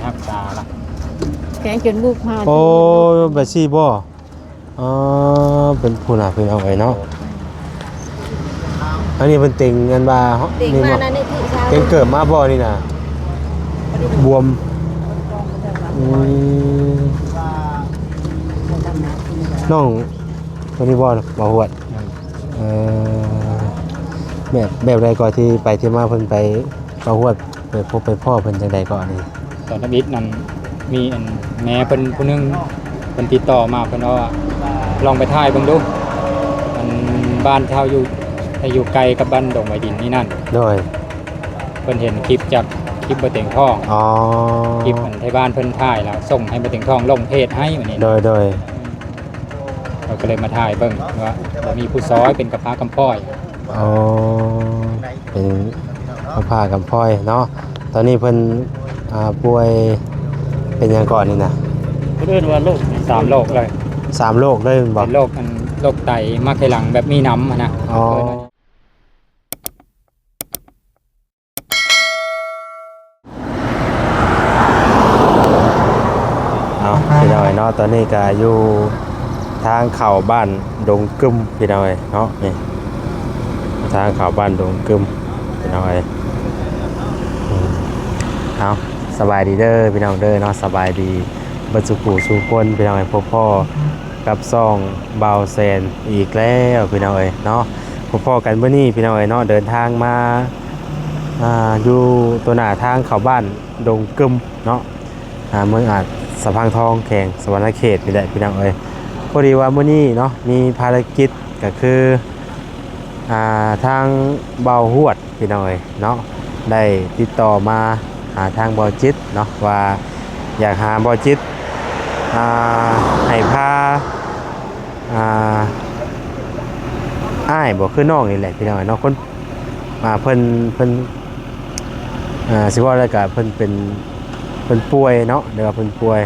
ຮັກສາລະ ແຂງຈົນບຸບມາ ໂອ້ ແບບຊີ້ບໍ່? ອໍ ເປັນຜູ້ນະ ພີ່ນ້ອງເອີຍເນາະ. ອັນນີ້ເພິ່ນເຕັງ ອັນວ່າ ເຕັງ ນີ້ ມາ ບໍ່ ນັ້ນນີ້ ເຕັງເກີບມາບໍ່ນີ້ນະ? ບວມ. ອືມ ນ້ອງ ຕົວນີ້ບໍ່ ບໍ່ຮວດ? ເອີ ແບບ ແບບໃດກໍທີ່ໄປທີ່ມາເພິ່ນໄປ ປະຫວັດໄປພົບໄປພໍ້ເພິ່ນຈັ່ງໃດກໍອັນນີ້? ຕອນທຳອິດນັ້ນ ມີອັນແມ່ເພິ່ນຜູ້ໜຶ່ງ ເພິ່ນຕິດຕໍ່ມາ ເພິ່ນວ່າ ລອງໄປຖ່າຍເບິ່ງດູ ອັນບ້ານເຈົ້າຢູ່ ຢູ່ໃກ້ກັບບ້ານດົງໄວດິນນີ້ນັ້ນ. ໂດຍ ເພິ່ນເຫັນຄລິບຈາກຄລິບບໍ່ເຕັງທອງ. ອໍ ຄລິບອັນໄທບ້ານເພິ່ນຖ່າຍແລ້ວສົ່ງໃຫ້ບໍ່ເຕັງທອງລົງເພຈໃຫ້ບັດນີ້. ໂດຍ ໂດຍ ເຮົາກໍເລີຍມາຖ່າຍເບິ່ງວ່າບໍ່ມີຜູ້ຊ່ອຍ ເປັນກຳພ້າກຳພ້ອຍ. ອໍ ເປັນກຳພ້າກຳພ້ອຍເນາະ. ຕອນນີ້ເພິ່ນ ອ່າ ປ່ວຍເປັນຫຍັງເກາະນີ້ນະ? ເພິ່ນເອີ້ນວ່າໂລກ ສາມໂລກເລີຍ. ສາມໂລກເລີຍແມ່ນບໍ່? ເປັນໂລກ ອັນ ໂລກໄຕ ໝາກໄຂ່ຫຼັງແບບມີນ້ຳຫັ້ນນະ. ອໍ ເອົາ ພີ່ນ້ອງເອີຍເນາະ ຕອນນີ້ກະຢູ່ທາງເຂົ້າບ້ານດົງກຶມ ພີ່ນ້ອງເອີຍເນາະ. ນີ້ ທາງເຂົ້າບ້ານດົງກຶມ ພີ່ນ້ອງເອີຍ. ອືມ ເອົາ ສະບາຍດີເດີພີ່ນ້ອງເດີເນາະ ສະບາຍດີເບິດສູ່ຜູ້ສູ່ຄົນ ພີ່ນ້ອງເອີຍ. ພົບພໍ້ກັບຊ່ອງບ່າວແສນອີກແລ້ວ ພີ່ນ້ອງເອີຍເນາະ. ພົບພໍ້ກັນມື້ນີ້ ພີ່ນ້ອງເອີຍເນາະ ເດີນທາງມາ ອ່າ ຢູ່ຕົວໜ້າທາງເຂົ້າບ້ານດົງກຶມເນາະ ອ່າ ເມືອງອາດສະພັງທອງ ແຂວງສະຫວັນນະເຂດນີ້ແຫຼະ ພີ່ນ້ອງເອີຍ. ພໍດີວ່າມື້ນີ້ເນາະ ມີພາລະກິດກໍຄື ອ່າ ທາງບ່າວຮວດ ພີ່ນ້ອງເອີຍເນາະ ໄດ້ຕິດຕໍ່ມາຫາທາງບ່າວຈິດເນາະ ວ່າຢາກຫາບ່າວຈິດ ອ່າ ໃຫ້ພາ ອ່າ ອ້າຍບໍ່ ຄືນ້ອງນີ້ແຫຼະ ພີ່ນ້ອງເອີຍເນາະ. ຄົນ ອ່າ ເພິ່ນ ເພິ່ນ ອ່າ ຊິເວົ້າແລ້ວກະເພິ່ນເປັນ ເພິ່ນປ່ວຍເນາະ ຫຼືວ່າເພິ່ນປ່ວຍ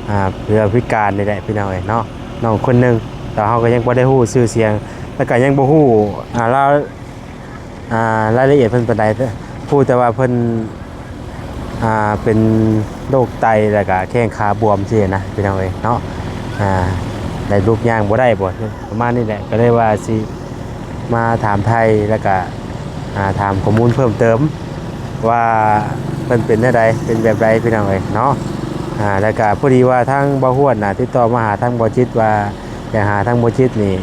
ອ່າ ເປັນພິການນີ້ແຫຼະ ພີ່ນ້ອງເອີຍເນາະ. ນ້ອງຄົນໜຶ່ງ ແຕ່ເຮົາກໍຍັງບໍ່ໄດ້ຮູ້ຊື່ສຽງ ແລ້ວກໍຍັງບໍ່ຮູ້ ອ່າ ລາວ ອ່າ ລາຍລະອຽດເພິ່ນປານໃດ ຮູ້ແຕ່ວ່າເພິ່ນ ອ່າ ເປັນໂລກໄຕ ແລ້ວກະແຂ້ງຂາບວມຊີ້ນະ ພີ່ນ້ອງເອີຍເນາະ. ອ່າ ໄດ້ລຸກຍ່າງບໍ່ໄດ້ບໍ່ ປະມານນີ້ແຫຼະ ກໍເລີຍວ່າຊິມາຖາມໄຖ່ ແລ້ວກະ ອ່າ ຖາມຂໍ້ມູນເພີ່ມເຕີມວ່າເພິ່ນເປັນແນວໃດ ເປັນແບບໃດ ພີ່ນ້ອງເອີຍເນາະ. ອ່າ ແລ້ວກະພໍດີວ່າທາງບ່າວຮວດນະ ຕິດຕໍ່ມາຫາທາງບ່າວຈິດວ່າ ຢາກຫາທາງບ່າວຈິດນີ້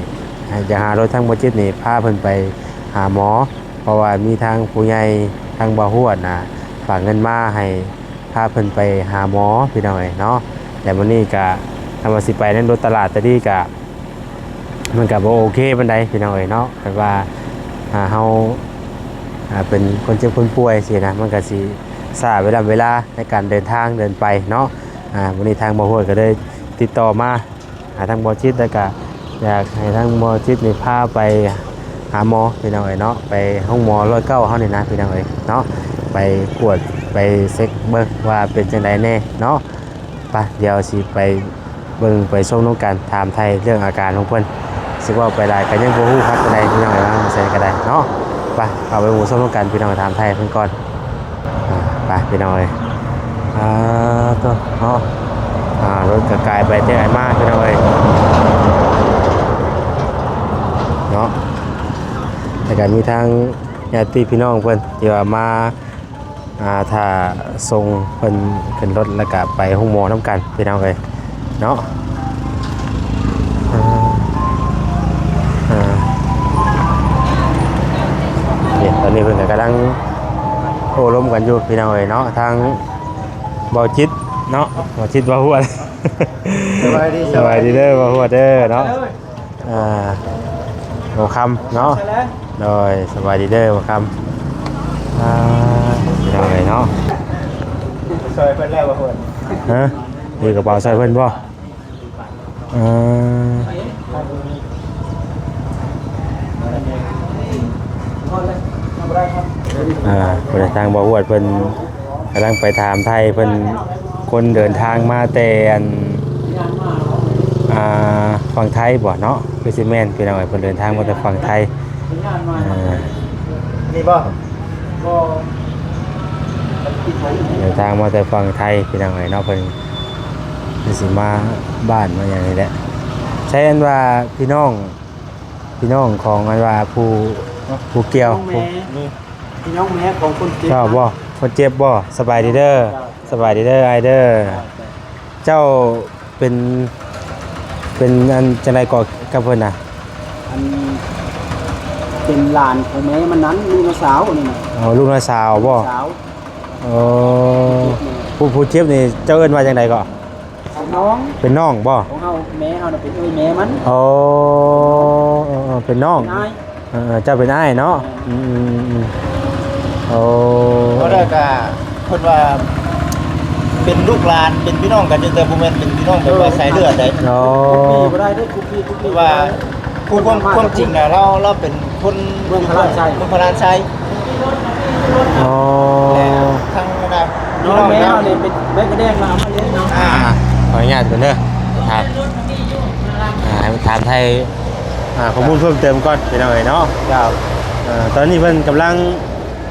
ຢາກຫາລົດທາງບ່າວຈິດນີ້ ພາເພິ່ນໄປຫາໝໍ ເພາະວ່າມີທາງຜູ້ໃຫຍ່ທາງບ່າວຮວດນະ ຝາກເງິນມາໃຫ້ພາເພິ່ນໄປຫາໝໍ ພີ່ນ້ອງເອີຍເນາະ. ແຕ່ມື້ນີ້ກະ ຄັນວ່າຊິໄປໃນລົດຕະຫຼາດຕະດີກະ ມັນກະບໍ່ໂອເຄປານໃດ ພີ່ນ້ອງເອີຍເນາະ. ຄັນວ່າ ອ່າ ເຮົາ ອ່າ ເປັນຄົນເຈັບຄົນປ່ວຍຊີ້ນະ ມັນກະຊິຊ້າເວລາ ເວລາໃນການເດີນທາງເດີນໄປເນາະ. ອ່າ ມື້ນີ້ທາງບ່າວຮວດກໍເລີຍຕິດຕໍ່ມາ ຫາທາງບ່າວຈິດ ແລ້ວກະຢາກໃຫ້ທາງບ່າວຈິດນີ້ພາໄປຫາໝໍ ພີ່ນ້ອງເອີຍເນາະ, ໄປໂຮງໝໍຮ້ອຍເກົ້າເຮົານີ້ນະ ພີ່ນ້ອງເອີຍເນາະ, ໄປກວດໄປເຊັກເບິ່ງວ່າເປັນຈັ່ງໃດແດ່ເນາະ. ໄປ ດຽວຊິໄປເບິ່ງໄປຊົມນຳກັນ, ຖາມໄຖ່ເລື່ອງອາການຂອງເພິ່ນ. ຊິເວົ້າໄປຫຼາຍກໍຍັງບໍ່ຮູ້ຄັກປານໃດ ພີ່ນ້ອງເອີຍ, ວ່າຈັ່ງໃດກໍໄດ້ເນາະ. ໄປ ເຂົ້າໄປເບິ່ງໄປຊົມນຳກັນ ພີ່ນ້ອງ, ຖາມໄຖ່ເພິ່ນກ່ອນ. ອ່າ ໄປພີ່ນ້ອງເອີຍ. ອ່າ ໂຕເນາະ ອ່າ ລົດກໍກາຍໄປແຕ່ໄກມາ ພີ່ນ້ອງເອີຍເນາະ. ແລ້ວກໍມີທາງຍາດຕິພີ່ນ້ອງເພິ່ນທີ່ວ່າມາ ອ່າ ຖ້າສົ່ງເພິ່ນຂຶ້ນລົດ ແລ້ວກໍໄປໂຮງໝໍນຳກັນ ພີ່ນ້ອງເອີຍເນາະ. ອ່າ ອ່າ ນີ້ ຕອນນີ້ເພິ່ນກໍກຳລັງໂອ້ລົມກັນຢູ່ ພີ່ນ້ອງເອີຍເນາະ, ທາງບ່າວຈິດເນາະ, ບ່າວຈິດ ບ່າວຮວດ. ສະບາຍດີ ສະບາຍດີເດີ ບ່າວຮວດເດີເນາະ. ອ່າ ບໍ່ຄຳເນາະ. ໂດຍ ສະບາຍດີເດີ ບໍ່ຄຳ. ອ່າ ພີ່ນ້ອງເອີຍເນາະ, ຊ່ອຍເພິ່ນແລ້ວບໍ່ເພິ່ນ? ຮະ? ມີກະເປົາຊ່ອຍເພິ່ນບໍ່? ເອີ ອ່າ ເພິ່ນ ທາງບ່າວຮວດເພິ່ນກຳລັງໄປຖາມໄຖ່ເພິ່ນ, ຄົນເດີນທາງມາແຕ່ອັນ ອ່າ ຝັ່ງໄທບໍ່ເນາະ? ຄືຊິແມ່ນ ພີ່ນ້ອງເອີຍ, ເພິ່ນເດີນທາງມາແຕ່ຝັ່ງໄທ. ອ່າ ນີ້ບໍ່? ບໍ່. ເດີນທາງມາແຕ່ຝັ່ງໄທພີ່ນ້ອງເອີຍເນາະ ເພິ່ນ ເພິ່ນຊິມາບ້ານມາຫຍັງນີ້ແຫຼະ ໃຊ້ອັນວ່າພີ່ນ້ອງ ພີ່ນ້ອງຂອງອັນວ່າຜູ້ ຜູ້ກ່ຽວ ພີ່ນ້ອງແມ່ ພີ່ນ້ອງແມ່ຂອງຄົນເຈັບ ເຈົ້າບໍ່? ຄົນເຈັບບໍ່? ສະບາຍດີເດີ ເຈົ້າ ສະບາຍດີເດີອ້າຍເດີ ເຈົ້າ ເຈົ້າ ເປັນ ເປັນອັນຈັ່ງໃດກໍກັບເພິ່ນນະ? ອັນ ເປັນຫຼານຂອງແມ່ມັນນັ້ນ ລູກນ້າສາວນີ້ນະ. ອໍ ລູກນ້າສາວບໍ່? ສາວ ອໍ ຜູ້ ຜູ້ເຈັບນີ້ ເຈົ້າເອີ້ນວ່າຈັ່ງໃດກໍ? ເປັນນ້ອງ ເປັນນ້ອງບໍ່? ຂອງເຮົາ ແມ່ເຮົານະເປັນເອື້ອຍແມ່ມັນ. ອໍ ເອີໆ ເປັນນ້ອງ ເປັນອ້າຍ. ເອີ ເຈົ້າເປັນອ້າຍເນາະ. ແມ່ນ ອືມໆໆ ໂອ້ ບໍ່ໄດ້ກະ ເພິ່ນວ່າເປັນລູກຫຼານ ເປັນພີ່ນ້ອງກັນຢູ່ ແຕ່ບໍ່ແມ່ນເປັນພີ່ນ້ອງແບບວ່າ ເອີ ສາຍເລືອດໃດ. ອໍ ກຸບປີບໍ່ໄດ້ເດ້ ກຸບປີ ກຸບປີ ແຕ່ວ່າ ບໍ່ໄດ້ ຄວາມ ຄວາມຈິງນະ ລາວ ລາວເປັນຄົນ ເມືອງພະລານໄຊ ເມືອງພະລານໄຊ. ອໍ ແລະ ທາງ ນ້ອງແມ່ເຮົານີ້ເປັນໃບກະແດກ ເອົາມາລ້ຽງເນາະ. ອ່າ ຂໍອະນຸຍາດກ່ອນເດີ ຖາມ ອ່າ ໃຫ້ຖາມໄຖ່ ອ່າ ຂໍ້ມູນເພີ່ມເຕີມກ່ອນ ພີ່ນ້ອງເອີຍເນາະ. ເຈົ້າ ເອີ ຕອນນີ້ເພິ່ນກຳລັງ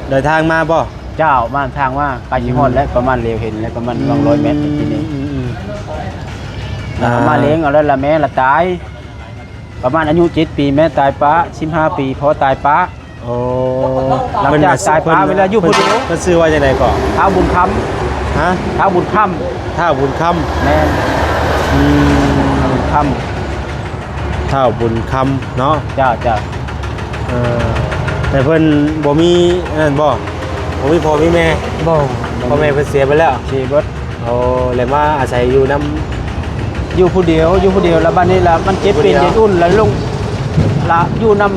ເດີນທາງມາບໍ່? ເຈົ້າ ມາທາງວ່າ ໃກ້ຊິຮອດແລ້ວ ອືມ ປະມານ ຫຼຽວເຫັນແລ້ວ ປະມານ ອືມ ສອງຮ້ອຍແມັດ ອືມ ນີ້ ອືມ ອ່າ ມາລ້ຽງເອົາແລ້ວລະ ແມ່ລະຕາຍ ປະມານອາຍຸເຈັດປີ ແມ່ຕາຍປະ ສິບຫ້າປີ ພໍ່ຕາຍປະ. ໂອ້ ຫຼັງຈາກຕາຍປະ ເວລາຢູ່ຜູ້ດຽວ. ເພິ່ນຊື່ວ່າຈັ່ງໃດກໍ? ທ້າວບຸນຄຳ. ຮະ? ທ້າວບຸນຄຳ. ທ້າວບຸນຄຳ. ແມ່ນ. ອືມ ບຸນຄຳ ທ້າວບຸນຄຳເນາະ. ເຈົ້າ ເຈົ້າ. ເອີ ແຕ່ເພິ່ນບໍ່ມີອັນນັ້ນບໍ່? ບໍ່ມີພໍ່ມີແມ່? ບໍ່. ພໍ່ແມ່ເພິ່ນເສຍໄປແລ້ວ? ເສຍເບິດ. ໂອ້ ແລ້ວມາອາໄສຢູ່ນຳ ຢູ່ຜູ້ດຽວ ຢູ່ຜູ້ດຽວ ແລ້ວບັດນີ້ລະມັນເຈັບເປັນເປັນອຸ່ນ ແລ້ວລົງລະຢູ່ນຳ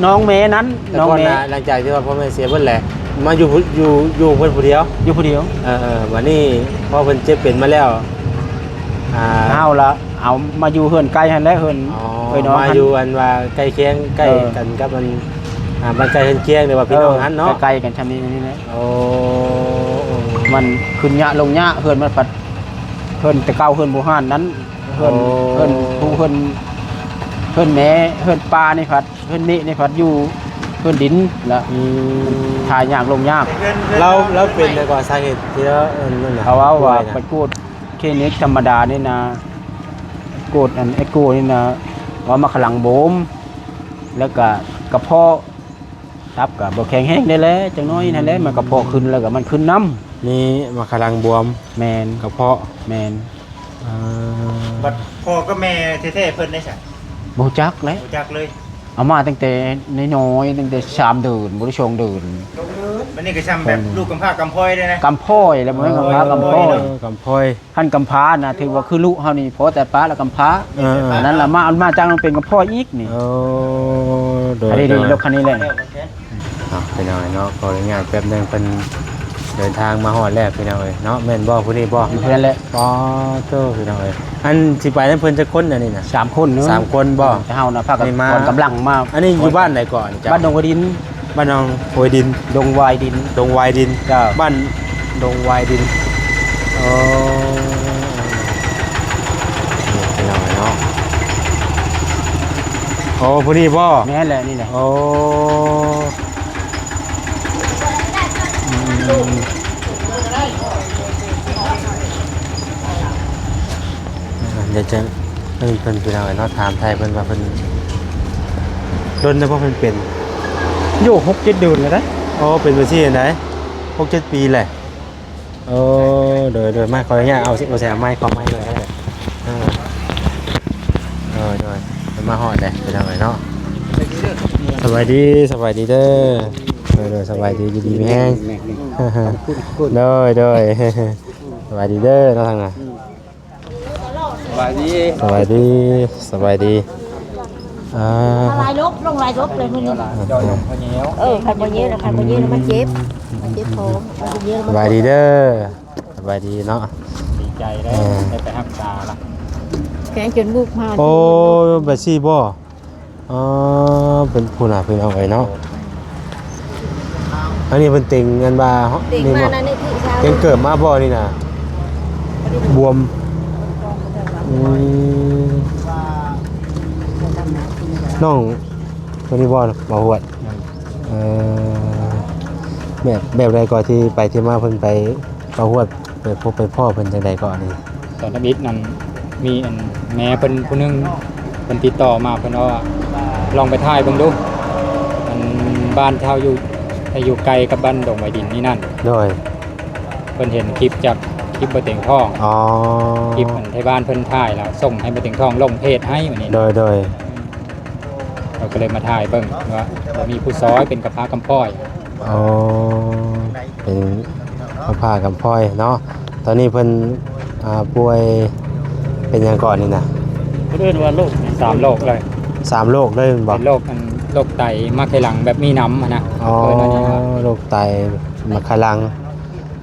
ນ້ອງແມ່ນັ້ນ. ແຕ່ກ່ອນໜ້າ ນ້ອງແມ່ ຫຼັງຈາກທີ່ວ່າພໍ່ແມ່ເສຍເບິດແຫຼະ ມາຢູ່ ຢູ່ ຢູ່ເພິ່ນຜູ້ດຽວ? ຢູ່ຜູ້ດຽວ. ເອີໆ ບັດນີ້ພໍເພິ່ນເຈັບເປັນມາແລ້ວ ອ່າ ເຮົາລະເອົາມາຢູ່ເຮືອນໃກ້ຫັ້ນແຫຼະ ເຮືອນ ອໍ ເອີຍນ້ອງ ມາຢູ່ອັນວ່າໃກ້ຄຽງ ໃກ້ ເອີ ກັນກັບອັນ ອ່າ ບ້ານໃກ້ເຮືອນຄຽງ ຫຼືວ່າພີ່ນ້ອງຫັ້ນເນາະ ເອີ ໃກ້ໆກັນຊ່ຳນີ້ນີ້ແຫຼະ. ໂອ້ ມັນຂຶ້ນຍາກລົງຍາກ ເຮືອນມັນພັດ ເຮືອນແຕ່ເກົ່າ ເຮືອນບູຮານນັ້ນ ເຮືອນ ໂອ້ ເຮືອນຜູ້ ເຮືອນ ເຮືອນແມ່ ເຮືອນປ້ານີ້ພັດ ເຮືອນນີ້ນີ້ພັດຢູ່ເຮືອນດິນລະ ອືມ ຖ່າຍຍາກລົງຍາກ. ລາວ ລາວເປັນແລ້ວກໍສາເຫດທີ່ລາວ ເອີ ນັ້ນນະ ເຂົາເວົ້າວ່າໄປກວດຄລີນິກທຳມະດານີ້ນະ ກວດອັນເອັກໂກນີ້ນະ ວ່າມັນກຳລັງບວມ ແລ້ວກະກະເພາະ ຕັບກະບໍ່ແຂງແຮງໄດ້ແຫຼະ ຈັກໜ້ອຍນັ້ນແຫຼະ ມັນກະເພາະຂຶ້ນ ແລ້ວກະມັນຂຶ້ນນ້ຳ. ມີໝາກຂະລັງບວມ. ແມ່ນ. ກະເພາະ. ແມ່ນ. ເອີ ບັດພໍ່ກັບແມ່ແທ້ໆເພິ່ນໄດ້ຊະ? ບໍ່ຮູ້ຈັກແຫຼະ ບໍ່ຮູ້ຈັກເລີຍ. ເອົາມາຕັ້ງແຕ່ນ້ອຍໆ ຕັ້ງແຕ່ສາມເດືອນ ບໍ່ໄດ້ສອງເດືອນ. ບັດນີ້ກະຊ່ຳແບບລູກກຳພ້າກຳພ້ອຍເດ້ນະ. ກຳພ້ອຍແຫຼະ ບໍ່ແມ່ນກຳພ້າ ກຳພ້ອຍ. ເອີ ກຳພ້ອຍ. ຄັນກຳພ້ານະ ຖືວ່າຄືລູກເຮົານີ້ ພໍແຕ່ປ້າລະກຳພ້າ. ເອີ ອັນນັ້ນລະມາ ມາຈ້າງເປັນກຳພ້ອຍອີກນີ້. ໂອ້ ໂດຍ ອັນນີ້ ໂດຍ ລົດຄັນນີ້ແຫຼະ. ເອົາ ພີ່ນ້ອງເອີຍເນາະ ຂໍອະນຸຍາດແປັບໜຶ່ງ ເພິ່ນເດີນທາງມາຮອດແລ້ວ ພີ່ນ້ອງເອີຍເນາະ. ແມ່ນບໍ່ ຜູ້ນີ້ບໍ່? ເພິ່ນແຫຼະ. ປາໂທ້ ພີ່ນ້ອງເອີຍ ອັນຊິໄປນຳເພິ່ນຈັກຄົນອັນນີ້ນະ? ສາມຄົນ. ສາມຄົນບໍ່? ແຕ່ເຮົານະພາກັນ ນີ້ມາ ກ່ອນກຳລັງມາ. ອັນນີ້ຢູ່ບ້ານໃດກ່ອນ? ບ້ານດົງວາຍດິນ. ບ້ານໜອງຫ້ວຍດິນ. ດົງວາຍດິນ. ດົງວາຍດິນ. ເຈົ້າ. ບ້ານດົງວາຍດິນ. ໂອ້ ພີ່ນ້ອງເນາະ. ໂອ້ ຜູ້ນີ້ບໍ່? ແມ່ນແຫຼະ ນີ້ແຫຼະ. ໂອ້ ອືມ ດຽວຈະ ເອີ ເພິ່ນ ພີ່ນ້ອງເນາະ ຖາມໄຖ່ເພິ່ນວ່າເພິ່ນ ດົນແລ້ວບໍ່ເພິ່ນເປັນ? ໂຍ ຫົກເຈັດເດືອນແລ້ວເດ້. ອໍ ເປັນມາຊີ້ອັນໃດ? ຫົກເຈັດປີແຫຼະ. ໂອ້ ໂດຍ ໂດຍ ມາ ຂໍອະນຸຍາດເອົາ ເອົາໃສ່ໄມ ຂໍໄມໜ້ອຍກໍໄດ້. ເອີ ໂດຍ ໂດຍ ມາຮອດແລ້ວ ພີ່ນ້ອງເອີຍເນາະ. ສະບາຍດີ ສະບາຍດີເດີ. ໂດຍ ໂດຍ ສະບາຍດີ ຢູ່ດີມີແຮງ. ໂດຍ ໂດຍ ສະບາຍດີເດີເນາະ ທາງນັ້ນ. ສະບາຍດີ ສະບາຍດີ ສະບາຍດີ. ອ່າ ລາຍລົບ ລົງລາຍລົບເລີຍມື້ນີ້. ເອີ ຄັນບໍ່ເຍ ຄັນບໍ່ເຍມັນເຈັບ ມັນເຈັບທ້ອງ ຄັນບໍ່ເຍ. ສະບາຍດີເດີ ສະບາຍດີເນາະ. ດີໃຈເດ້ ເອີ ໄດ້ໄປຮັກສາລະ ແຂງຈົນບຸບມາ. ໂອ້ ແບບຊີ້ບໍ່? ອໍ ເປັນຜູ້ນະ ພີ່ນ້ອງເອີຍເນາະ. ອັນນີ້ເພິ່ນເຕັງອັນວ່າ ເຕັງມານັ້ນນີ້ ເຕັງເກີບມາບໍ່ນີ້ນະ? ບວມ. ອືມ ນ້ອງ ຕົວນີ້ບໍ່ ບໍ່ຫວດ. ເອີ ແບບ ແບບໃດກໍທີ່ໄປທີ່ມາເພິ່ນໄປປະຫວດ ໄປພົບໄປພໍ້ເພິ່ນຈັ່ງໃດກໍອັນນີ້? ຕອນທຳອິດນັ້ນ ມີອັນແມ່ເພິ່ນຜູ້ໜຶ່ງ ເພິ່ນຕິດຕໍ່ມາ ເພິ່ນເວົ້າວ່າ ລອງໄປຖ່າຍເບິ່ງດູ ອັນບ້ານເຮົາຢູ່ ໃຫ້ຢູ່ໃກ້ກັບບ້ານດົງໄວດິນນີ້ນັ້ນ. ໂດຍ ເພິ່ນເຫັນຄລິບຈາກຄລິບບໍ່ເຕັງທອງ. ອໍ ຄລິບອັນໄທບ້ານເພິ່ນຖ່າຍແລ້ວ ສົ່ງໃຫ້ບໍ່ເຕັງທອງລົງເພຈໃຫ້ ບາດນີ້. ໂດຍ ໂດຍ ເຮົາກໍເລີຍມາຖ່າຍເບິ່ງວ່າ ບໍ່ມີຜູ້ຊ່ອຍ ເປັນກຳພ້າກຳພ້ອຍ. ອໍ ເປັນກຳພ້າກຳພ້ອຍເນາະ. ຕອນນີ້ເພິ່ນ ອ່າ ປ່ວຍເປັນຫຍັງເກາະນີ້ນະ? ເພິ່ນເອີ້ນວ່າໂລກ ສາມໂລກເລີຍ ສາມໂລກເລີຍແມ່ນບໍ່? ເປັນໂລກອັນ ໂລກໄຕໝາກໄຂ່ຫຼັງແບບມີນ້ຳຫັ້ນນະ. ອໍ ເອີ້ນວ່ານີ້ ໂລກໄຕໝາກໄຂ່ຫຼັງ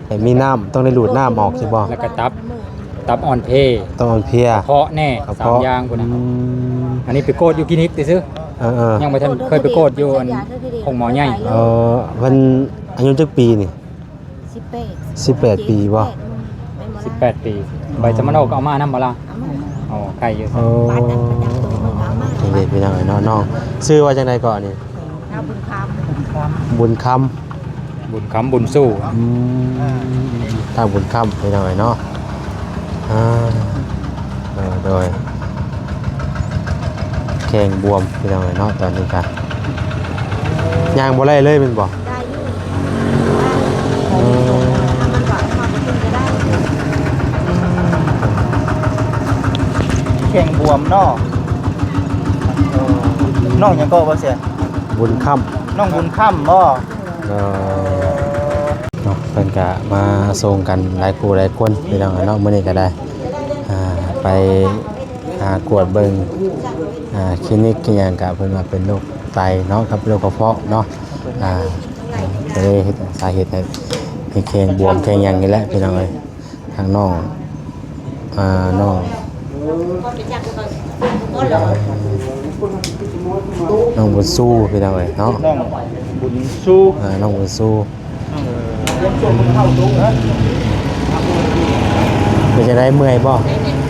ແບບມີນ້ຳ ຕ້ອງໄດ້ດູດນ້ຳອອກຊິບໍ່? ແລ້ວກໍຕັບ ຕັບອ່ອນເພ ຕັບອ່ອນເພຍ ກະເພາະແນ່ ກະເພາະ ສາມຢ່າງພຸ້ນນະ. ອືມ ອັນນີ້ໄປກວດຢູ່ຄລີນິກຊື່ໆ. ເອີໆ ຍັງບໍ່ທັນເຄີຍໄປກວດຢູ່ອັນໂຮງໝໍໃຫຍ່. ເອີ ເພິ່ນອາຍຸຈັກປີນີ້? ສິບແປດ ສິບແປດປີບໍ່? ສິບແປດປີ. ໃບສຳມະໂນກໍເອົາມານຳບໍ່ລະ? ເອົາມາ. ອໍ ໄຄຢູ່. ໂອ້ ບັດອັນປະຈຳຕົວເພິ່ນກໍເອົາມາ. ນີ້ເດ້ພີ່ນ້ອງເອີຍເນາະ ນ້ອງຊື່ວ່າຈັ່ງໃດເກາະນີ້? ທ້າວບຸນຄຳ ບຸນຄຳ ບຸນຄຳ ບຸນສູ້. ອືມ ທ້າວບຸນຄຳພີ່ນ້ອງເອີຍເນາະ. ອ່າ ເອີ ໂດຍ ແຂ້ງບວມພີ່ນ້ອງເອີຍເນາະ ຕອນນີ້ກະຍ່າງບໍ່ໄດ້ເລີຍແມ່ນບໍ່? ໄດ້ຢູ່ ອືມ ຖ້າມັນກໍເອົາມາປະຕິບັດກໍໄດ້. ແຂ້ງບວມເນາະ. ນ້ອງຫຍັງເກາະ ບໍ່ເສຍ? ບຸນຄຳ ນ້ອງບຸນຄຳບໍ່? ເອີ ເນາະ ເພິ່ນກະມາສົ່ງກັນຫຼາຍຄູ່ຫຼາຍຄົນພີ່ນ້ອງເນາະ ມື້ນີ້ກະໄດ້ ອ່າ ໄປ ອ່າ ກວດເບິ່ງ ອ່າ ຄລີນິກອີ່ຫຍັງກະເພິ່ນວ່າເປັນໂລກໄຕເນາະ ກັບໂລກກະເພາະເນາະ. ອ່າ ກະເລີຍເຮັດສາເຫດໃຫ້ ໃຫ້ແຂ້ງບວມແຂ້ງຫຍັງນີ້ແຫຼະພີ່ນ້ອງເອີຍ. ທາງນ້ອງ ອ່າ ນ້ອງ ນ້ອງບຸນຊູພີ່ນ້ອງເອີຍເນາະ ນ້ອງບຸນຊູ. ອ່າ ນ້ອງບຸນຊູ ເອີ ເປັນຈັ່ງໃດ ເມື່ອຍບໍ່?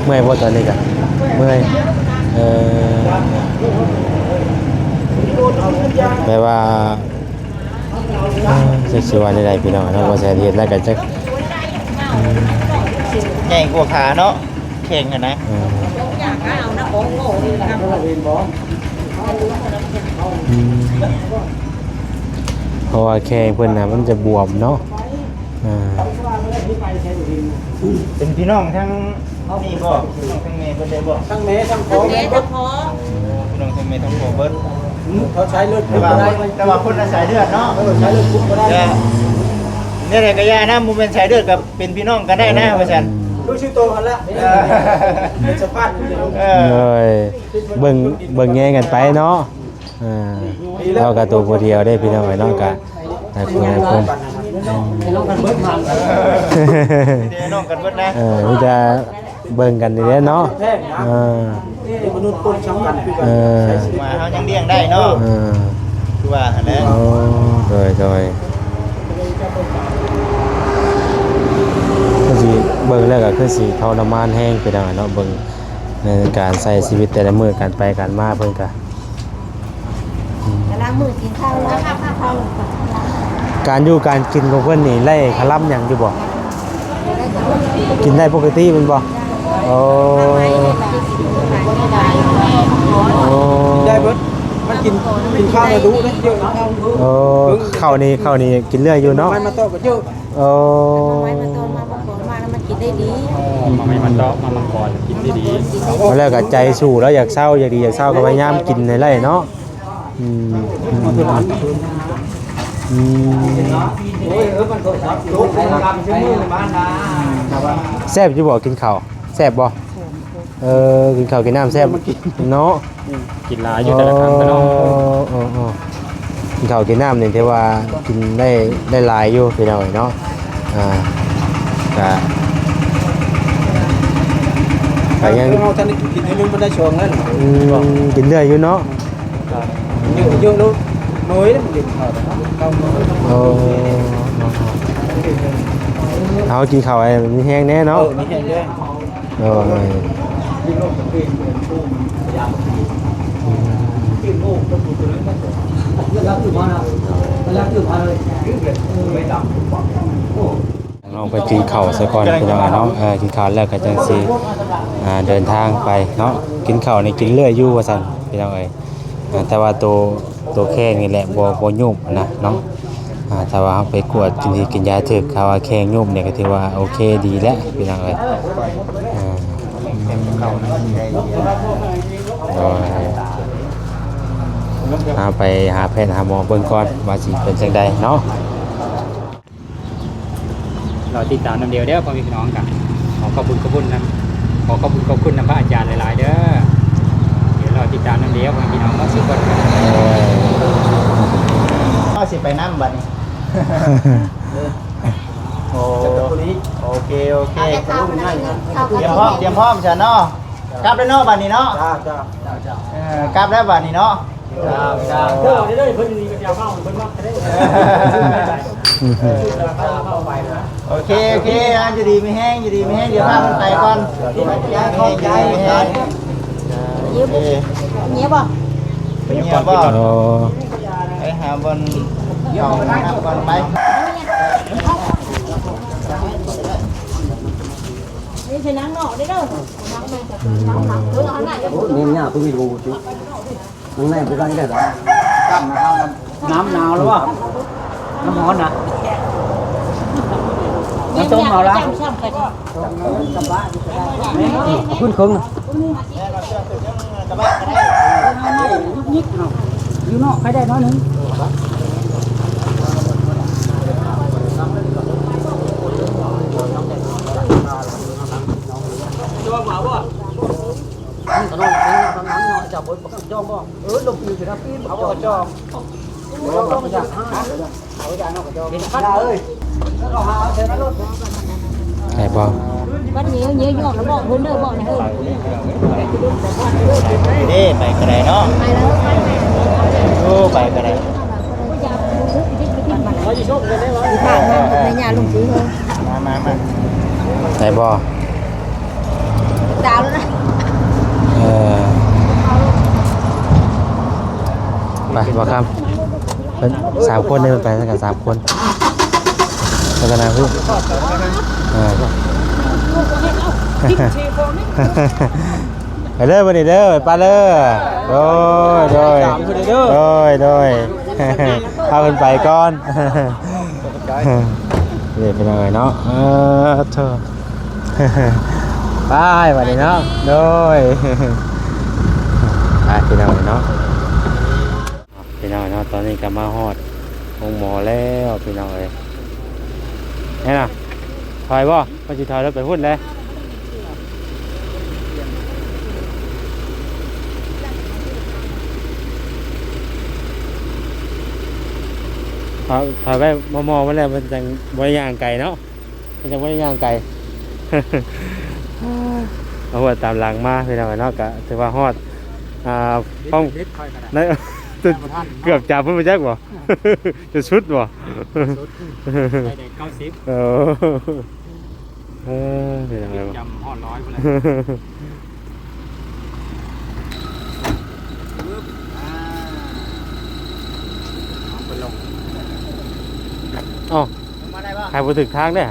ເມື່ອຍບໍ່ຕອນນີ້ກະເມື່ອຍ. ເອີ ແບບວ່າ ຈັກຊິວ່າແນວໃດພີ່ນ້ອງເນາະ ບໍ່ແຊນເຮັດແລ້ວກໍຈັກ ໃຫຍ່ກວ່າຂາເນາະ ແຂງຫັ້ນນະ. ເອີ ອືມ ເພາະວ່າແຂງເພິ່ນນະມັນຈະບວມເນາະ. ອ່າ ເປັນພີ່ນ້ອງທັງ ນີ້ບໍ່ ພີ່ນ້ອງທັງແມ່ເພິ່ນໄດ້ບໍ່? ທັງແມ່ທັງພໍ່ ທັງແມ່ທັງພໍ່ ພີ່ນ້ອງທັງແມ່ທັງພໍ່ເບິດ. ອືມ ເຂົາສາຍເລືອດ ແຕ່ວ່າ ແຕ່ວ່າຄົນລະສາຍເລືອດເນາະ. ເອີ ສາຍເລືອດຄຸບບໍ່ໄດ້. ແຕ່ແນວໃດກໍຢ່ານະ ບໍ່ແມ່ນສາຍເລືອດກໍເປັນພີ່ນ້ອງກັນໄດ້ນະ ວ່າຊັ້ນ. ອືມ ຮູ້ຊື່ໂຕຫັ້ນລະ. ເອີ ເປັນສະພາບ. ເອີ ໂດຍ ເບິ່ງ ເບິ່ງແຍງກັນໄປເນາະ. ອ່າ ເຮົາກໍໂຕຜູ້ດຽວເດ້ພີ່ນ້ອງເອີຍເນາະ ກະຫຼາຍຄົນຫຼາຍຄົນ. ອືມ ພີ່ນ້ອງກັນເບິດນະ. ເອີ ມີແຕ່ເບິ່ງກັນນີ້ແຫຼະເນາະ. ເອີ ມະນຸດຄົນສຳຄັນຄືກັນ. ເອີ ວ່າເຮົາຍັງລ້ຽງໄດ້ເນາະ. ເອີ ຄືວ່າຫັ້ນແຫຼະ. ໂອ້ ໂດຍ ໂດຍ ຄືຊິເບິ່ງແລ້ວກໍຄືຊິທໍລະມານແຮງພີ່ນ້ອງເນາະ ເບິ່ງໃນການໃຊ້ຊີວິດແຕ່ລະມື້ ການໄປການມາເພິ່ນກະ ແຕ່ລະມື້ກິນເຂົ້າແລ້ວ ເຂົ້າ ເຂົ້າ ເຂົ້າ ການຢູ່ການກິນຂອງເພິ່ນນີ້ໄດ້ຄະລຳຫຍັງຢູ່ບໍ່? ກິນໄດ້ປົກກະຕິແມ່ນບໍ່? ໂອ້ ໂອ້ ໄດ້ເບິດ ມັນກິນ ກິນເຂົ້າແລ້ວດຸເດ້ ເຍອະເນາະ. ໂອ້ ເຂົ້ານີ້ ເຂົ້ານີ້ກິນເລື້ອຍຢູ່ເນາະ ໄມ້ມາຕອກກໍເຍອະ. ໂອ້ ໝາກໄມ້ມາຕອນ ມາມັງກອນມາແລ້ວມັນກິນໄດ້ດີ. ເອີ ໝາກໄມ້ມາຕອກ ມາມັງກອນກິນໄດ້ດີ. ແລ້ວກໍໃຈສູ້ແລ້ວ ຢາກເຊົາ ຢາກດີ ຢາກເຊົາກໍພະຍາຍາມກິນໃຫ້ໄດ້ເນາະ. ອືມ ອືມ ອືມ ແຊບຢູ່ບໍ່ກິນເຂົ້າ ແຊບບໍ່? ເອີ ກິນເຂົ້າກິນນ້ຳແຊບເນາະ. ກິນຫຼາຍຢູ່ແຕ່ລະຄັ້ງເນາະ. ເອີ ເອີ ເອີ ກິນເຂົ້າກິນນ້ຳນີ້ຖືວ່າກິນໄດ້ ໄດ້ຫຼາຍຢູ່ພີ່ນ້ອງເນາະ. ອ່າ ກະ ກະຍັງ ເຮົາທັນໄດ້ກິນເທື່ອໜຶ່ງມັນໄດ້ສອງແລ້ວ. ອືມ ກິນເລື້ອຍຢູ່ເນາະ. ເຍອະ ເຍອະໂລດ ໜ້ອຍເດ້ ມັນກິນເຂົ້າ. ໂອ້ ເຮົາກິນເຂົ້າໃຫ້ມີແຮງແດ່ເນາະ. ເອີ ມີແຮງແດ່. ໂດຍ ອືມ ນ້ອງໄປກິນເຂົ້າຊະກ່ອນພີ່ນ້ອງເນາະ. ເອີ ກິນເຂົ້າແລ້ວກໍຈັ່ງຊິ ອ່າ ເດີນທາງໄປເນາະ. ກິນເຂົ້ານີ້ກິນເລື້ອຍຢູ່ວ່າຊັ້ນພີ່ນ້ອງເອີຍ. ອ່າ ແຕ່ວ່າໂຕ ໂຕແຂ້ງນີ້ແຫຼະ ບໍ່ ບໍ່ຍຸບນະເນາະ. ອ່າ ຖ້າວ່າເຮົາໄປກວດກິນ ກິນຢາຖືກ ເຂົາວ່າແຂ້ງຍຸບນີ້ກໍຖືວ່າໂອເຄດີແລ້ວພີ່ນ້ອງເອີຍ. ອ່າ ໂດຍ ເຮົາໄປຫາແພດຫາໝໍເບິ່ງກ່ອນວ່າຊິເປັນຈັ່ງໃດເນາະ. ລໍຕິດຕາມນຳດຽວເດີພໍ່ແມ່ພີ່ນ້ອງ. ກໍຂໍຂອບຄຸນຂອບຄຸນນຳ ຂໍຂອບຄຸນຂອບຄຸນນຳພະອາຈານຫຼາຍໆເດີ. ດຽວລໍຕິດຕາມນຳດຽວພໍ່ແມ່ພີ່ນ້ອງເນາະ ສູ່ຄົນ. ເຮົາຊິໄປນຳບັດນີ້. ໂອ ໂອເຄ ໂອເຄ ຕຽມພ້ອມ ຕຽມພ້ອມຊະເນາະ. ກັບແລ້ວເນາະບັດນີ້ເນາະ. ເອີ ກັບແລ້ວບັດນີ້ເນາະ. ເຈົ້າ ເຈົ້າ ໂອເຄ ໂອເຄ ອ່າ ຢູ່ດີມີແຮງ ຢູ່ດີມີແຮງ ດຽວພາເພິ່ນໄປກ່ອນ. ຂອບໃຈ ຂອບໃຈ ເອີ ເຫຍບໍ່ ເຫຍບໍ່? ໂອ້ ໄປຫາບ່ອນເຂົ້ານ້ຳກ່ອນໄປ. ນີ້ຊິນັ່ງນອກເດີ. ອືມ ນີ້ຍາກ ຜູ້ມີຮູ້ ມັນແມ່ນຄືກັນແທ້ດອກ. ນ້ຳໜາວແລ້ວບໍ່? ນ້ຳຮ້ອນນະ. ນ້ຳຕົ້ມເອົາລະ. ຂຶ້ນເຄິ່ງນະ. ຢູ່ນອກໃຜໄດ້ໜ້ອຍໜຶ່ງ. ໄດ້ບໍ່? ບັດນີ້ເຫຍຍອກແລ້ວບອກເພິ່ນເດີ ບອກແນ່ເຮີ້ຍ. ເດ້ ໄປກໍໄດ້ເນາະ. ໄປແລ້ວ ໂອ້ ໄປກໍໄດ້. ມາ ມາ ມາ ໄດ້ບໍ່? ດາວແລ້ວນະ. ເອີ ໄປບໍ່ຄຳ. ເພິ່ນສາມຄົນເດ້ ເພິ່ນໄປນຳກັນສາມຄົນ. ພັດທະນາພຸ້ນ. ເອີ ໄປເດີບັດນີ້ເດີ ໄປປະເດີ. ໂດຍ ໂດຍ ໂດຍ ໂດຍ ເອົາເພິ່ນໄປກ່ອນ. ເດ້ພີ່ນ້ອງເອີຍເນາະ. ເອີ ໂທ້ ໄປບັດນີ້ເນາະ. ໂດຍ ໄປພີ່ນ້ອງເອີຍເນາະ. ພີ່ນ້ອງເນາະ ຕອນນີ້ກໍມາຮອດໂຮງໝໍແລ້ວພີ່ນ້ອງເອີຍ. ແມ່ນນະ ຖອຍບໍ່? ມັນຊິຖອຍລົດໄປພຸ້ນເດ້. ຖອຍ ຖອຍໄປໝໍໆ ມັນແລ້ວ ມັນຈັ່ງບໍ່ໄດ້ຍ່າງໄກເນາະ. ມັນຍັງບໍ່ໄດ້ຍ່າງໄກ. ເອົາຫົວຕາມຫຼັງມາພີ່ນ້ອງເນາະ. ກະຖືວ່າຮອດ ອ່າ ປ້ອງ ເດັດ ເດັດຂ້ອຍກໍໄດ້ ໃນ ຕາມບໍ່ທັນ ເກືອບຈາພຸ້ນບໍ່ຈັກບໍ່? ຈະສຸດບໍ່? ສຸດ ໄດ້ແຕ່ເກົ້າສິບ. ເອີ ເອີ ພີ່ນ້ອງເອີຍ ຈຳຮອດຮ້ອຍພຸ້ນແຫຼະ. ອືບ ອ່າ ເອົາໄປລົງ ເອົ້າ ມາໄດ້ບໍ່? ຂາຍບໍ່ຖືກທາງເດ້.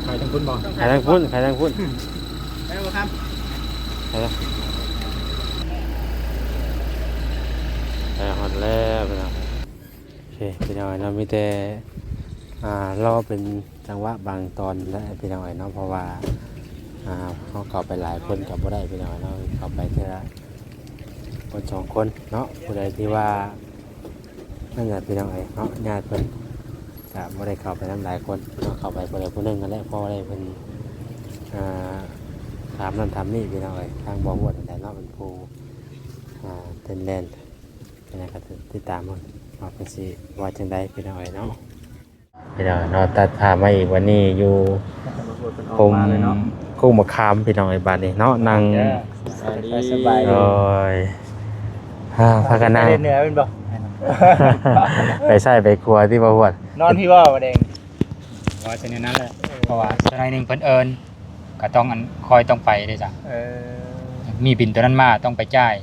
ຂາຍທາງພຸ້ນບໍ່? ຂາຍທາງພຸ້ນ ຂາຍທາງພຸ້ນ. ໄປບໍ່ຄັບ? ໄປແລ້ວ ໄປຮອດແລ້ວພີ່ນ້ອງ. ໂອເຄ ພີ່ນ້ອງເນາະ ມີແຕ່ ອ່າ ລໍເປັນຈັງຫວະບາງຕອນແຫຼະພີ່ນ້ອງເອີຍເນາະ. ເພາະວ່າ ອ່າ ເຮົາເຂົ້າໄປຫຼາຍຄົນກໍບໍ່ໄດ້ພີ່ນ້ອງເນາະ. ເຂົ້າໄປເທື່ອຄົນສອງຄົນເນາະ. ຜູ້ໃດທີ່ວ່າ ນັ້ນແຫຼະພີ່ນ້ອງເອີຍເນາະ ຍາດເພິ່ນກະບໍ່ໄດ້ເຂົ້າໄປນຳຫຼາຍຄົນເນາະ. ເຂົ້າໄປຜູ້ໃດຜູ້ໜຶ່ງຫັ້ນແຫຼະ ເພາະວ່າໄດ້ເພິ່ນ ອ່າ ຖາມນັ້ນຖາມນີ້ພີ່ນ້ອງເອີຍ. ທາງບໍ່ຮວດຫັ້ນແຫຼະເນາະ ເປັນຜູ້ ອ່າ ເຕັນແລ່ນ ເປັນຫຍັງກະຕິດຕາມເບິ່ງວ່າເພິ່ນຊິວ່າຈັ່ງໃດພີ່ນ້ອງເອີຍເນາະ. ພີ່ນ້ອງເນາະ ຕັດພາບມາອີກ ວັນນີ້ຢູ່ກຸ່ມ ຄຸ້ມມະຂາມພີ່ນ້ອງເອີຍ. ບາດນີ້ເນາະ ນັ່ງ ສະບາຍດີ ໂດຍ ອ່າ ພາກັນນັ່ງ ໄປເໜືອແມ່ນບໍ່? ໄປຊ້າຍໄປຂວາຕິ ບໍ່ຮວດ ນອນພີ້ບໍ່ ບໍ່ແດງ. ວ່າຈະແນວນັ້ນແຫຼະ ເພາະວ່າຈັກໜ້ອຍໜຶ່ງເພິ່ນເອີ້ນ ກໍຕ້ອງ ອັນ ຄອຍຕ້ອງໄປເດ້ຈ້ະ. ເອີ ມີບິນຕົວນັ້ນມາ ຕ້ອງໄປຈ່າຍ.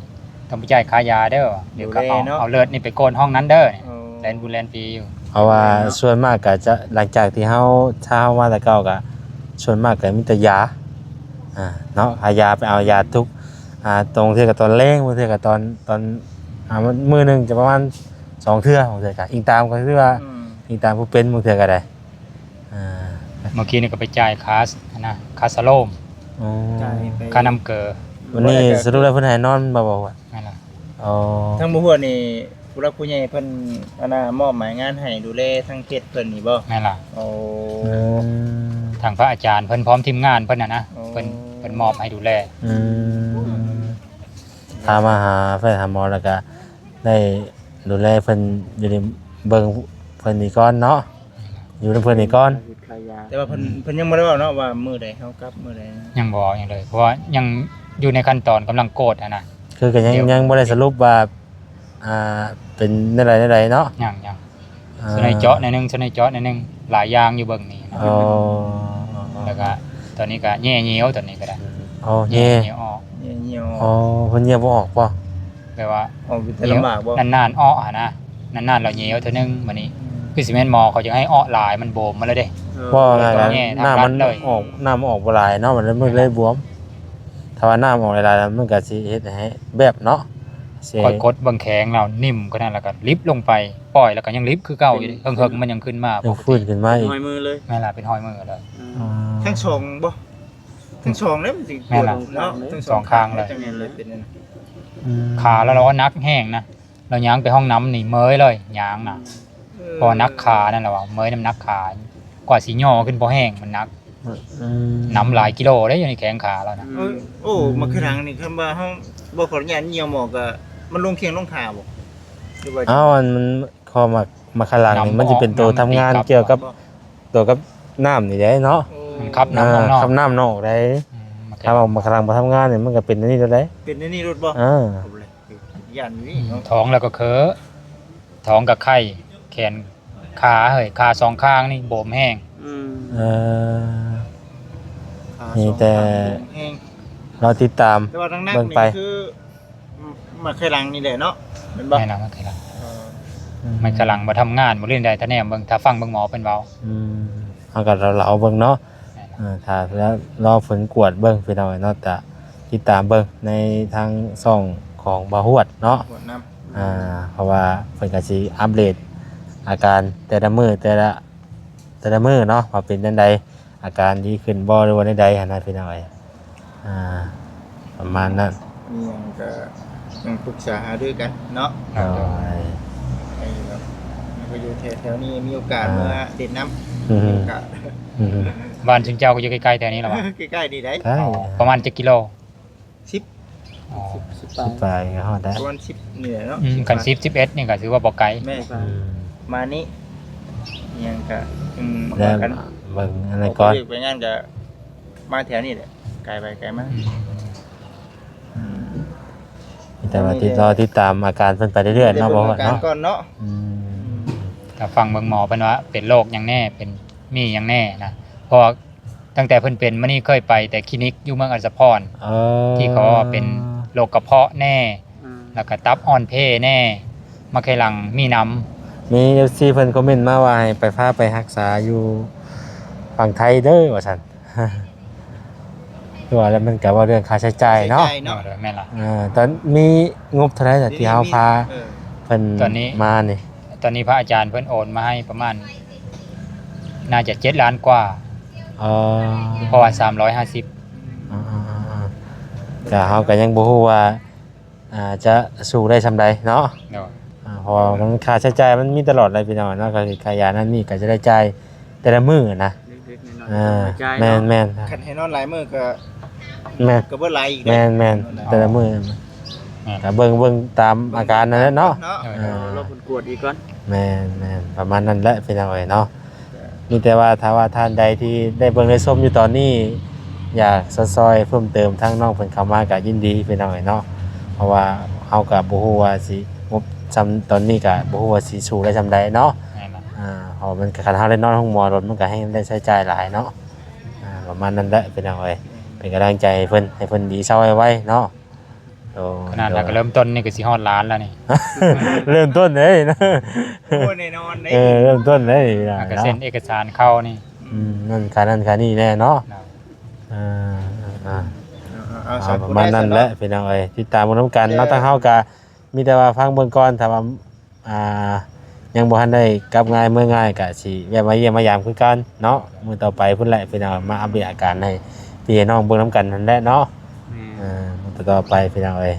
ຕ້ອງໄປຈ່າຍຄ່າຢາເດີ ດຽວກໍເອົາ ດູແລເນາະ ເອົາເລືອດນີ້ໄປກວດຫ້ອງນັ້ນເດີ ເອີ ແລ່ນບຸນແລ່ນປີຢູ່. ເພາະວ່າສ່ວນມາກກໍຈະ ຫຼັງຈາກທີ່ເຮົາ ຖ້າເຮົາມາແຕ່ເກົ່າກໍ ສ່ວນມາກກໍມີແຕ່ຢາ ອ່າ ເນາະ ຫາຢາ ໄປເອົາຢາທຸກ ອ່າ ຕອນເທື່ອກໍຕອນແລງ ບາງເທື່ອກໍຕອນ ຕອນ ອ່າ ມື້ໜຶ່ງຈະປະມານສອງເທື່ອ ບາງເທື່ອກໍອີງຕາມ ກໍຄືວ່າ ອືມ ອີງຕາມຜູ້ເປັນ ບາງເທື່ອກໍໄດ້ ອ່າ ເມື່ອກີ້ນີ້ກໍໄປຈ່າຍຄ່າ ອັນນະ ຄ່າສະໂລມ ອໍ ຈ່າຍໄປ ຄ່ານ້ຳເກືອ. ວັນນີ້ສະຫຼຸບແລ້ວເພິ່ນໃຫ້ນອນບໍ່ ບໍ່? ແມ່ນລະ. ອໍ ທາງບໍ່ຮວດນີ້ ຜູ້ຫຼັກຜູ້ໃຫຍ່ເພິ່ນ ອັນນະ ມອບໝາຍງານໃຫ້ດູແລທາງເຂດເພິ່ນນີ້ບໍ່? ແມ່ນລະ. ໂອ້ ອືມ ທາງພະອາຈານເພິ່ນພ້ອມທີມງານເພິ່ນນະນະ ໂອ້ ເພິ່ນ ເພິ່ນມອບໃຫ້ດູແລ. ອືມ ພາມາຫາແພດຫາໝໍ ແລ້ວກະໄດ້ດູແລເພິ່ນ ຢູ່ໃນ ເບິ່ງເພິ່ນນີ້ກ່ອນເນາະ ຢູ່ນຳເພິ່ນນີ້ກ່ອນ. ແຕ່ວ່າເພິ່ນ ອືມ ເພິ່ນຍັງບໍ່ໄດ້ເວົ້າເນາະວ່າມື້ໃດເຮົາກັບ ມື້ໃດ ຍັງບໍ່ເວົ້າຫຍັງເລີຍ ເພາະວ່າຍັງຢູ່ໃນຂັ້ນຕອນກຳລັງກວດຫັ້ນນະ. ຄືກໍຍັງ ຍັງບໍ່ໄດ້ສະຫຼຸບວ່າ ອ່າ ເປັນແນວໃດແນວໃດເນາະ? ຍັງ ຍັງ. ອ່າ ສ່ວນໃຫຍ່ເຈາະໜ້ອຍໜຶ່ງ ສ່ວນໃຫຍ່ເຈາະໜ້ອຍໜຶ່ງ ຫຼາຍຢ່າງຢູ່ເບິ່ງນີ້ນະ. ອໍ ແລ້ວກະຕອນນີ້ກະແຍ່ຍ່ຽວ ຕອນນີ້ກໍໄດ້. ອໍ ແຍ່ ແຍ່ ແຍ່ອອກ ແຍ່ຍ່ຽວ. ອໍ ເພິ່ນຍ່ຽວບໍ່ອອກບໍ່? ແບບວ່າອອກຢູ່ແຕ່ລຳບາກບໍ່? ນານໆອອກຫັ້ນນະ ນານໆລາວຍ່ຽວເທື່ອໜຶ່ງ. ບາດນີ້ ອືມ ຄືຊິແມ່ນໝໍເຂົາຢາກໃຫ້ອອກຫຼາຍ ມັນບວມໝົດແລ້ວເດ້. ເອີ ບໍ່ ນ້ຳມັນອອກ ນ້ຳມັນອອກບໍ່ຫຼາຍເນາະ ມັນເລີຍ ມັນເລີຍບວມ. ຖ້າວ່ານ້ຳອອກຫຼາຍໆ ແລ້ວມັນກໍຊິເຮັດໃຫ້ແບບເນາະ ຊິ ຂ້ອຍກົດເບິ່ງແຂງແລ້ວ ນິ້ມຂະໜາດ ແລ້ວກໍລິບລົງໄປ ປ່ອຍແລ້ວກໍຍັງລິບຄືເກົ່າຢູ່ເດ້. ເທິງໆມັນຍັງຂຶ້ນມາ ຍັງຟື້ນຂຶ້ນມາອີກ ຮອຍມືເລີຍ. ແມ່ນລະ ເປັນຮອຍມືເລີຍ. ອືມ ທັງສອງບໍ່? ທັງສອງເດ້ ມັນຊິ ແມ່ນລະ ເນາະ ທັງສອງຂ້າງເລີຍ ຈັ່ງນັ້ນເລີຍ ເປັນນັ້ນ. ອືມ ຂາລາວ ລາວໜັກແຮງນະ ລາວຍ່າງໄປຫ້ອງນ້ຳນີ້ເມື່ອຍເລີຍ ຍ່າງນະ. ເອີ ເພາະວ່າໜັກຂານັ້ນລະວ່າ ເມື່ອຍນຳໜັກຂາ ກວ່າຊິຍໍຂຶ້ນພໍແຮງ ມັນໜັກ. ອືມ ນ້ຳຫຼາຍກິໂລເດ້ ຢູ່ໃນແຂ້ງຂາລາວນະ. ອືມ ເອີ ໂອ້ ອືມ ໝາກຂະດັງນີ້ ຄັນວ່າເຮົາບໍ່ຂໍອະນຸຍາດຍ່ຽວໝໍກະ ມັນລົງແຂ້ງລົງຂາບໍ່? ຫຼືວ່າ ເອົ້າ ອັນມັນ ຂໍ້ໝາກ ໝາກຂະດັງນີ້ ມັນຊິເປັນໂຕທຳງານກ່ຽວກັບ ບໍ່ ໂຕກັບນ້ຳນີ້ເດ້ເນາະ. ໂອ້ ມັນຂັບນ້ຳອອກນອກ ເອີ ຂັບນ້ຳນອກໄດ້. ອືມ ໂອເຄ ຖ້າວ່າໝາກຂະດັງບໍ່ທຳງານນີ້ ມັນກໍເປັນອັນນີ້ໂລດເດ້. ເປັນອັນນີ້ໂລດບໍ່? ເອີ ໂອ້ຍ ຢ້ານຢູ່ນີ້ເນາະ. ອືມ ທ້ອງແລ້ວກໍເຄີ ທ້ອງກໍໄຂ້ ແຂນ ຂາເຮີ້ຍ ຂາສອງຂ້າງນີ້ບວມແຮງ. ອືມ ເອີ ຂາ ມີແຕ່ ສອງຂ້າງບວມແຮງ ລໍຕິດຕາມ ແຕ່ວ່າໜັກໆ ເບິ່ງໄປ ນີ້ຄື ໝາກໄຂ່ຫຼັງນີ້ແຫຼະເນາະ ແມ່ນບໍ່? ແມ່ນລະ ໝາກໄຂ່ຫຼັງ. ເອີ ອືມ ໝາກໄຂ່ຫຼັງບໍ່ທຳງານ ບໍ່ຫຼິ້ນໄດ້ ຖ້າແນມເບິ່ງ ຖ້າຟັງເບິ່ງໝໍເພິ່ນເວົ້າ. ອືມ ເຮົາກໍລອງເອົາເບິ່ງເນາະ. ແມ່ນລະ ເອີ ຖ້າລໍຜົນກວດເບິ່ງ ພີ່ນ້ອງເນາະ ກະຕິດຕາມເບິ່ງໃນທາງຊ່ອງຂອງບ່າວຮວດເນາະ. ຮວດນຳ ອ່າ ເພາະວ່າເພິ່ນກໍຊິອັບເດດອາການແຕ່ລະມື້ ແຕ່ລະ ແຕ່ລະມື້ເນາະ ວ່າເປັນຈັ່ງໃດ ອາການດີຂຶ້ນບໍ່ ຫຼືວ່າແນວໃດຫັ້ນນະ ພີ່ນ້ອງເອີຍ. ອ່າ ປະມານນັ້ນ ມີຫຍັງກໍຕ້ອງປຶກສາຫາລືກັນເນາະ. ໂດຍ ໃຫ້ແບບ ມັນກໍຢູ່ແຖວໆນີ້ ມີໂອກາດ ອ່າ ເມືອຫຼິ້ນນຳ. ອືມ ມີໂອກາດ. ອືມ ບ້ານຊຸມເຈົ້າກໍຢູ່ໃກ້ໆແຖວນີ້ລະຫວາ? ໃກ້ໆນີ້ໄດ໋. ອໍ ປະມານຈັກກິໂລ? ສິບ ອໍ ສິບ ສິບປາຍ ປາຍກໍຮອດໄດ້ ປະມານສິບນີ້ແຫຼະເນາະ. ອືມ ຄັນສິບ ສິບເອັດນີ້ກໍຖືວ່າບໍ່ໄກ. ແມ່ນ ອືມ ປະມານນີ້ ອີ່ຫຍັງກໍ ອືມ ແລ້ວ ວ່າກັນ ເບິ່ງອັນນັ້ນກ່ອນ ອອກໄປວຽກໄປງານກໍມາແຖວນີ້ແຫຼະ ໄກໄປໄກມາ. ອືມ ອືມ ມີແຕ່ວ່າຕິດ ລໍຕິດຕາມອາການເພິ່ນໄປເລື້ອຍໆເນາະ ບໍ່ວ່າເນາະ. ອືມ ຖ້າຟັງເບິ່ງໝໍເພິ່ນວ່າເປັນໂລກຫຍັງແນ່ ເປັນ ມີຫຍັງແນ່ນະ ເພາະວ່າ ຕັ້ງແຕ່ເພິ່ນເປັນມານີ້ ເຄີຍໄປແຕ່ຄລີນິກຢູ່ເມືອງອາດສະພອນ ເອີ ທີ່ເຂົາວ່າເປັນໂລກກະເພາະແນ່ ອືມ ແລ້ວກະຕັບອ່ອນເພແນ່ ໝາກໄຂ່ຫຼັງມີນຳ. ມີເອັຟຊີເພິ່ນຄອມເມັນມາວ່າໃຫ້ໄປ ພາໄປຮັກສາຢູ່ຝັ່ງໄທເດີວ່າຊັ້ນ. ຄືວ່າແລ້ວມັນກະເວົ້າເລື່ອງຄ່າໃຊ້ຈ່າຍເນາະ ຄ່າໃຊ້ຈ່າຍເນາະ. ເອີ ແມ່ນລະ ເອີ ຕອນມີງົບເທົ່າໃດລະທີ່ເຮົາພາ ເອີ ເພິ່ນ ຕອນນີ້ ມານີ້ ຕອນນີ້ພະອາຈານເພິ່ນໂອນມາໃຫ້ປະມານ ໜ້າຈະເຈັດລ້ານກວ່າ. ອໍ ເພາະວ່າສາມຮ້ອຍຫ້າສິບ. ອືມ ກະເຮົາກະຍັງບໍ່ຮູ້ວ່າ ອ່າ ຈະສູ້ໄດ້ສ່ຳໃດເນາະ. ໂດຍ ອ່າ ເພາະວ່າມັນຄ່າໃຊ້ຈ່າຍມັນມີຕະຫຼອດແຫຼະພີ່ນ້ອງເນາະ ກໍຄືຄ່າຢານັ້ນນີ້ກະຈະໄດ້ຈ່າຍແຕ່ລະມື້ນະ. ເລັກໆນ້ອຍໆ ອ່າ ຕ້ອງໄດ້ຈ່າຍເນາະ. ແມ່ນໆ ຄັນໃຫ້ນອນຫຼາຍມື້ກໍ ແມ່ນ ກໍເບິດຫຼາຍອີກເດ້. ແມ່ນໆ ອໍ ແຕ່ລະມື້ ແມ່ນ ກໍເບິ່ງ ເບິ່ງຕາມອາການນັ້ນແຫຼະເນາະ. ເອີ ເອີ ລໍເພິ່ນກວດອີກກ່ອນ. ແມ່ນໆ ປະມານນັ້ນແຫຼະພີ່ນ້ອງເອີຍເນາະ. ມີແຕ່ວ່າຖ້າວ່າທ່ານໃດທີ່ໄດ້ເບິ່ງໄດ້ຊົມຢູ່ຕອນນີ້ ຢາກຊ່ອຍເພີ່ມເຕີມທາງນ້ອງເພິ່ນເຂົ້າມາກໍຍິນດີພີ່ນ້ອງເອີຍເນາະ. ເພາະວ່າເຮົາກໍບໍ່ຮູ້ວ່າຊິງົບສ່ຳຕອນນີ້ ກໍບໍ່ຮູ້ວ່າຊິສູ້ໄດ້ສ່ຳໃດເນາະ. ແມ່ນລະ ອ່າ ເພາະມັນກໍ ຄັນເຮົາໄດ້ນອນໂຮງໝໍໂດນ ມັນກໍແຮ່ງໄດ້ໃຊ້ຈ່າຍຫຼາຍເນາະ. ອ່າ ປະມານນັ້ນແຫຼະພີ່ນ້ອງເອີຍ ເປັນກຳລັງໃຈໃຫ້ເພິ່ນ ໃຫ້ເພິ່ນດີເຊົາໄວໆເນາະ. ໂດຍ ຂະໜາດ ໂດຍ ຫາກະເລີ່ມຕົ້ນນີ້ກໍຊິຮອດລ້ານແລ້ວນີ້ ເລີ່ມຕົ້ນເດ້ນະ ໂອ້ ແນ່ນອນເດ້ ເອີ ເລີ່ມຕົ້ນເດ້ນີ້ນະ ຫາກະເຊັນເອກະສານເຂົ້ານີ້ ອືມ ນັ້ນຄ່ານັ້ນຄ່ານີ້ແນ່ເນາະ ເອີ ເອົາ ເອົາ ເອົາ ເອົາ ປະມານນັ້ນແຫຼະ ພີ່ນ້ອງເອີຍ ຕິດຕາມເບິ່ງນຳກັນເນາະ ທາງເຮົາກະມີແຕ່ວ່າຟັງເບິ່ງກ່ອນ ຖ້າວ່າ ອ່າ ຍັງບໍ່ທັນໄດ້ກັບງ່າຍເມືອງ່າຍ ກະຊິແວະມາຢ້ຽມມາຢາມຄືກັນເນາະ ມື້ຕໍ່ໄປພຸ້ນແຫຼະ ພີ່ນ້ອງ ມາອັບເດດອາການໃຫ້ພີ່ໃຫ້ນ້ອງເບິ່ງນຳກັນຫັ້ນແຫຼະເນາະ ແມ່ນ ເອີ ມື້ຕໍ່ໆໄປ ພີ່ນ້ອງເອີຍ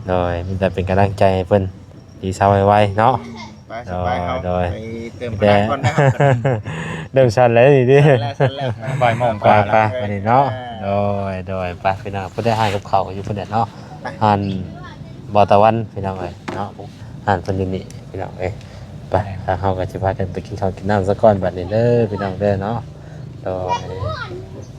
ໂດຍ ມີແຕ່ເປັນກຳລັງໃຈໃຫ້ເພິ່ນດີເຊົາໄວໆເນາະ ໄປ ໂດຍ ໄປ ເຮົາ ໂດຍ ໄປເຕີມພະລັງກ່ອນນະ ເລີ່ມສັ່ນແລ້ວນີ້ຕິ ສັ່ນແລ້ວ ສັ່ນແລ້ວ ບ່າຍໂມງກວ່າແລ້ວ ໄປໆ ບັດນີ້ເນາະ ເອີ ໂດຍ ໂດຍ ໄປ ພີ່ນ້ອງ ເພິ່ນໄດ້ຮ້ານກັບເຂົ້າຢູ່ພຸ້ນແຫຼະເນາະ ຮ້ານບໍ່ຕາວັນ ພີ່ນ້ອງເອີຍເນາະ ຮ້ານເພິ່ນຢູ່ນີ້ ພີ່ນ້ອງເອີຍ ໄປ ທາງເຮົາກໍຊິພາກັນໄປກິນເຂົ້າກິນນ້ຳຊະກ່ອນບັດນີ້ເດີ ພີ່ນ້ອງເດີເນາະ ໂດຍ